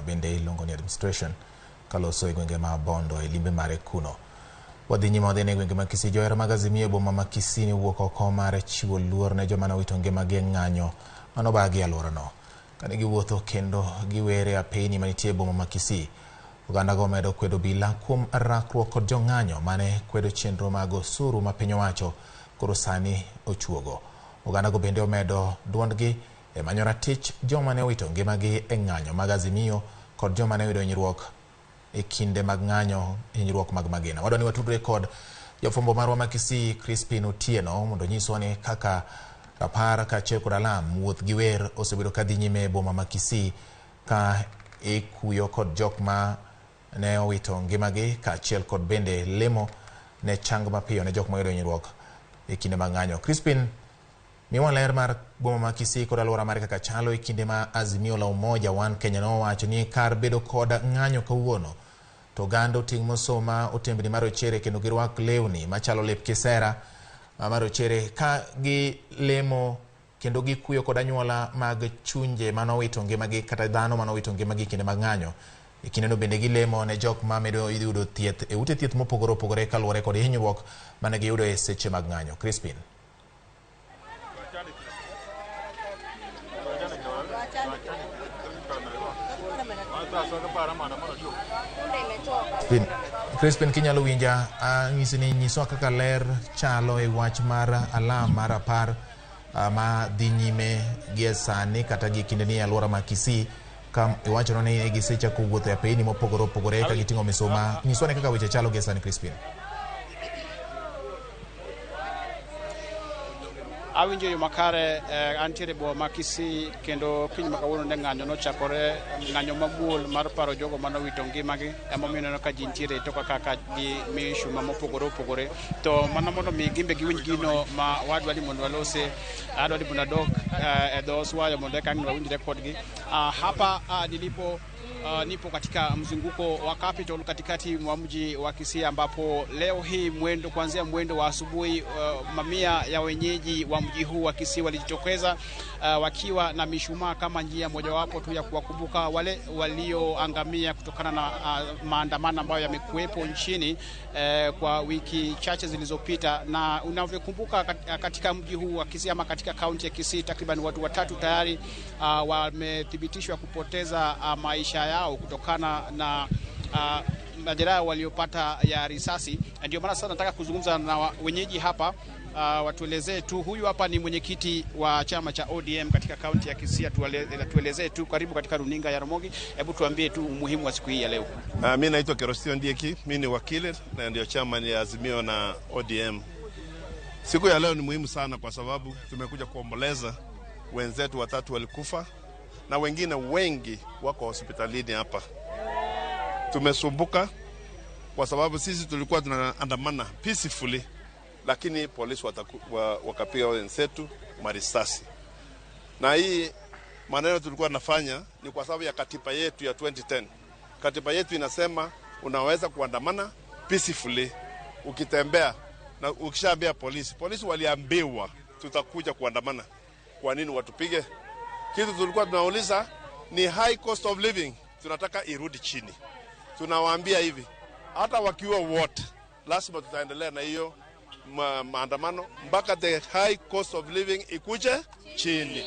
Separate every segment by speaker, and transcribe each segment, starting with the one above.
Speaker 1: bende iluongo ni administration kaloso e gwenge ma Bondo e limbe mare kuno. Wadhi nyime wadhi e gwenge ma Kisii. Johera mag Azimio e boma ma Kisii ne owuok oko mar chiwo luor ne joma nowito ngimagi e ng'anyo manobagi e alworano. Kane giwuotho kendo giwer e apeyni manitie e boma ma Kisii, ogandago omedo kwedo obila kuom rakruok kod jong'anyo mane kwedo chenro mag osuru ma piny owacho koro sani ochuogo. Ogandago bende omedo duondgi e manyo ratich joma ne owito ngimagi e ng'anyo mag Azimio kod joma ne oyudo hinyruok e kinde mag ng'anyo hinyruok mag magina. Wadwa ni watudre kod jafwambo marwa ma Kisii Crispin Otieno mondo onyiswa ni kaka rapar kaachiel kod alam wuoth gi wer osebedo kadhi nyime e boma ma Kisii ka ikuyo kod jok ma ne owito ngimagi kaachiel kod bende lemo ne chang mapiyo ne jok moyudo hinyruok e kinde mag ng'anyo. Crispin, miwa ler mar boma ma Kisii kod alwora mare kaka chalo e kinde ma Azimio la Umoja One Kenya nowacho ni kar bedo kod ng'anyo kawuono to oganda oting' mosoma otembni marochere kendo girwak lewni machalo lep kisera marochere ka gilemo kendo gikuyo kod anyuola mag chunje manowito ngimagi kata dhano manowito ngimagi e kinde mag ng'anyo. E kindeno bende gilemo ne jok ma medo yudo thieth e ute thieth mopogore opogore kaluwore kod hinyruok mane giyudo e seche mag ng'anyo. Crispin. Crispin, kinyalo winja, anyisi ni nyiswa kaka ler chalo e wach mar alam mar apar ma dhi nyime gie sani kata gi kinde ni e alwora ma Kisii ka iwachono ni gisechako wuotho e apeyni mopogore opogore ka giting'o misuma. Nyiswa ne kaka weche chalo gie sani, Crispin.
Speaker 2: Awinjo yo makare, antiere boma ma Kisii kendo kiny ma kawuono ne ng'anyo nochakore, ng'anyo mamuol mar paro jogo manowito ngimagi, emomiyo ineno ka ji nitiere e toka kaka gi mishuma mopogore opogore. To mana mondo mi gimbe giwinj gino ma wadwa ni mondo walose, adwa ni mondo adok e dho Oswayo mondo eka ang' wawinjre kodgi. Hapa nilipo nipo katika mzunguko wa Capital katikati mwa mji wa Kisii ambapo leo hii mwendo kuanzia mwendo wa asubuhi mamia ya wenyeji wa mji huu wa Kisii walijitokeza wakiwa na mishumaa kama njia mojawapo tu ya kuwakumbuka wale walioangamia kutokana na maandamano ambayo yamekuwepo nchini kwa wiki chache zilizopita. Na unavyokumbuka katika mji huu wa Kisii ama katika kaunti ya Kisii takriban watu watatu tayari wamethibitishwa kupoteza maisha yao kutokana na majeraha waliopata ya risasi. Ndio maana sasa nataka kuzungumza na wenyeji hapa watuelezee tu. Huyu hapa ni mwenyekiti wa chama cha ODM katika kaunti ya Kisii, atuelezee tu. Karibu katika runinga ya Ramogi, hebu tuambie tu umuhimu wa siku hii ya leo.
Speaker 3: Mimi naitwa Kerostio Ndieki, mimi ni wakili na ndio chama ni Azimio na ODM. Siku ya leo ni muhimu sana kwa sababu tumekuja kuomboleza wenzetu watatu walikufa na wengine wengi wako hospitalini hapa. Tumesumbuka kwa sababu sisi tulikuwa tunaandamana peacefully, lakini polisi wakapiga wenzetu marisasi. Na hii maneno tulikuwa tunafanya ni kwa sababu ya katiba yetu ya 2010. Katiba yetu inasema unaweza kuandamana peacefully ukitembea na ukishaambia polisi. Polisi waliambiwa tutakuja kuandamana. Kwa nini watupige? Kitu tulikuwa tunauliza ni high cost of living, tunataka irudi chini. Tunawaambia hivi, hata wakiwa wote lazima tutaendelea na hiyo maandamano mpaka the high cost of living ikuje chini.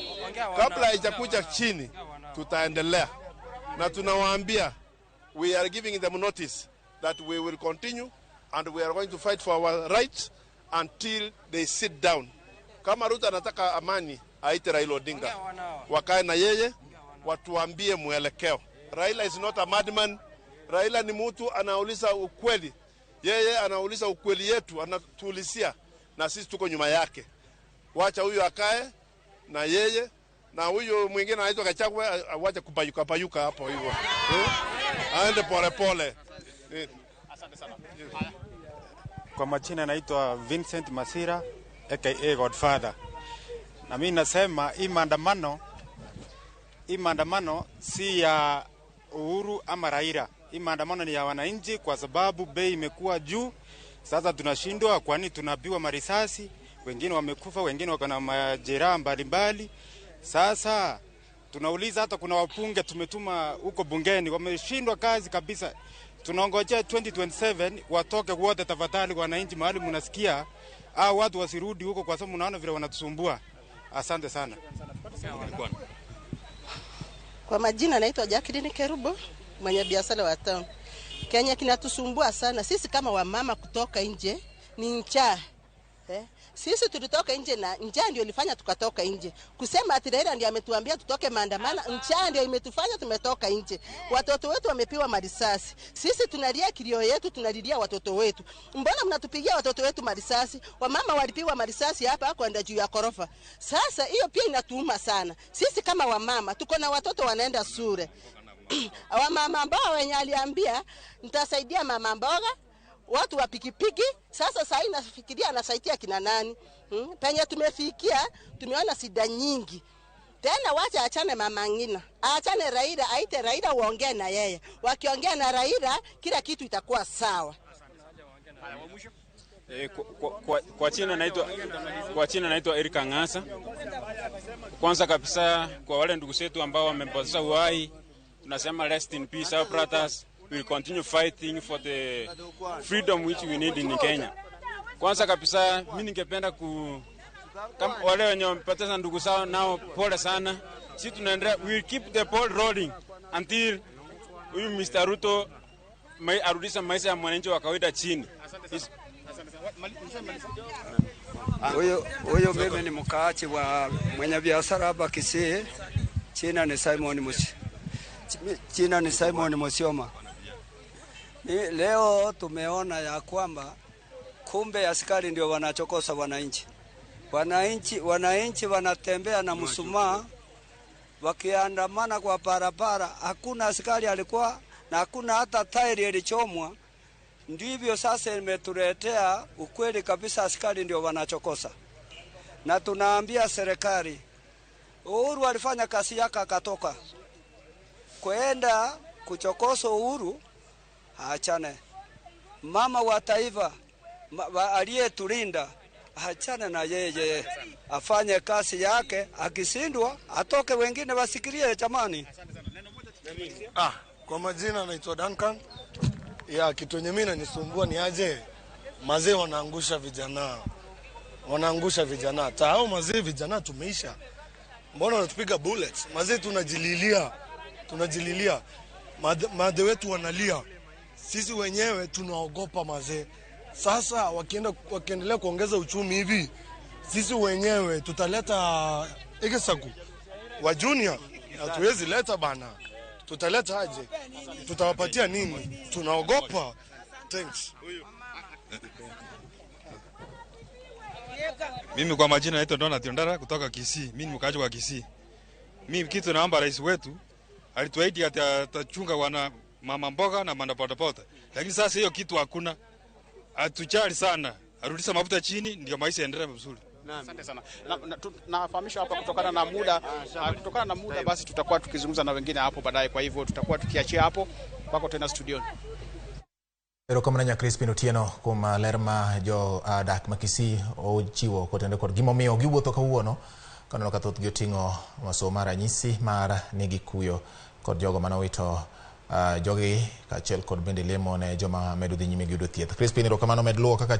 Speaker 3: Kabla haijakuja chini tutaendelea, na tunawaambia we are giving them notice that we will continue and we are going to fight for our rights until they sit down. Kama Ruto anataka amani, aite Raila Odinga, wakae na yeye, watuambie mwelekeo. Raila is not a madman. Raila ni mtu anauliza ukweli. Yeye anauliza ukweli yetu, anatuulizia, na sisi tuko nyuma yake. Wacha huyu akae na yeye, na huyu mwingine anaitwa Gachagua awache kupayuka payuka hapo hivyo. Aende pole pole.
Speaker 2: Asante sana.
Speaker 4: Kwa majina naitwa Vincent Masira aka Godfather. Na mimi nasema hii maandamano si ya Uhuru ama Raila. Hii maandamano ni ya wananchi kwa sababu bei imekuwa juu. Sasa tunashindwa, kwani tunapigwa marisasi, wengine wamekufa, wengine wako na majeraha mbalimbali. Sasa Tunauliza hata kuna wabunge tumetuma huko bungeni wameshindwa kazi kabisa. Tunaongojea 2027 watoke wote tafadhali, wananchi mahali mnasikia, au watu wasirudi huko kwa sababu mnaona vile wanatusumbua. Asante sana.
Speaker 5: Kwa majina naitwa Jacqueline Kerubo, mwenye biashara wa town. Kenya kinatusumbua sana sisi kama wamama kutoka nje ni njaa. Sisi tulitoka nje na njaa ndio ilifanya tukatoka nje. Kusema ati Raila ndio ametuambia tutoke maandamano, njaa ndio imetufanya tumetoka nje. Watoto wetu wamepiwa marisasi. Sisi tunalia kilio yetu, tunalilia watoto wetu. Mbona mnatupigia watoto wetu marisasi? Wamama walipiwa marisasi hapa kwenda juu ya korofa. Sasa hiyo pia inatuuma sana. Sisi kama wamama tuko na watoto wanaenda shule. Wamama ambao wenye aliambia nitasaidia mama mboga, watu wa pikipiki. Sasa sasa nafikiria anasaidia kina nani? Penye tumefikia tumeona shida nyingi. Tena wacha achane mama Ngina, achane Raila, aite Raila uongee na yeye. Wakiongea na Raila kila kitu itakuwa sawa.
Speaker 6: Kwa china naitwa Eric Angasa. Kwanza kabisa kwa wale ndugu zetu ambao wamepoteza uhai, tunasema rest in peace our brothers. We will continue fighting for the freedom which we need in Kenya. Kwanza kabisa mimi ningependa kama wale wenye wamepoteza ndugu zao nao pole sana. Sisi tunaendelea, we will keep the ball rolling until huyu Mr. Ruto arudisha maisha ya mwananchi wa kawaida chini.
Speaker 7: Huyo mimi ni mkaaji wa mwenye biashara hapa Kisii. China ni Simon Musioma. Leo tumeona ya kwamba kumbe askari ndio wanachokosa wananchi. Wananchi wanatembea na mshumaa wakiandamana kwa barabara, hakuna askari alikuwa na hakuna hata tairi ilichomwa. Ndivyo sasa imetuletea ukweli kabisa, askari ndio wanachokosa. Na tunaambia serikali, Uhuru alifanya kazi yake akatoka. Kwenda kuchokosa Uhuru, aachane. Mama wa taifa aliyetulinda, aachane na yeye, afanye kazi yake, akishindwa atoke, wengine wasikilie jamani.
Speaker 8: Kwa majina naitwa Duncan. Ya kitu yenye mimi inanisumbua ni aje mazee wanaangusha vijana. Wanaangusha vijana. Tao mazee vijana tumeisha. Mbona wanatupiga bullets? Mazee tunajililia. Tunajililia. Madhe wetu wanalia. Sisi wenyewe tunaogopa mazee. Sasa wakiendelea kuongeza uchumi hivi, sisi wenyewe tutaleta ikisaku wa junior, hatuwezi leta bana. Tutaleta aje? Tutawapatia nini? Tunaogopa. Thanks.
Speaker 9: Mimi kwa majina naitwa Donald Ondara kutoka Kisii. Mimi ni mkaaji wa Kisii. Mimi kitu naomba rais wetu alituahidi atachunga wana mama mboga na mandapotapota. Lakini sasa hiyo kitu hakuna. Atuchali sana. Arudisha mafuta chini ndio maisha yaendelee vizuri.
Speaker 2: Asante sana. Nafahamishwa hapa kutokana na muda basi tutakuwa tukizungumza na wengine hapo baadaye, kwa hivyo tutakuwa tukiachia hapo kwako tena studioni.
Speaker 1: Erokamano nya Crispin Otieno kuom ler ma jo dak ma Kisii ochiwo kotende kod gimomiyo giwuotho kawuono kaneno ka thothgi oting'o masomo mar ranyisi mar nigi kuyo kod jogo manowito jogi kaachiel kod bende lemo ne joma medo dhi nyime gi yudo thieth. Crispin, erokamano med luwo kaka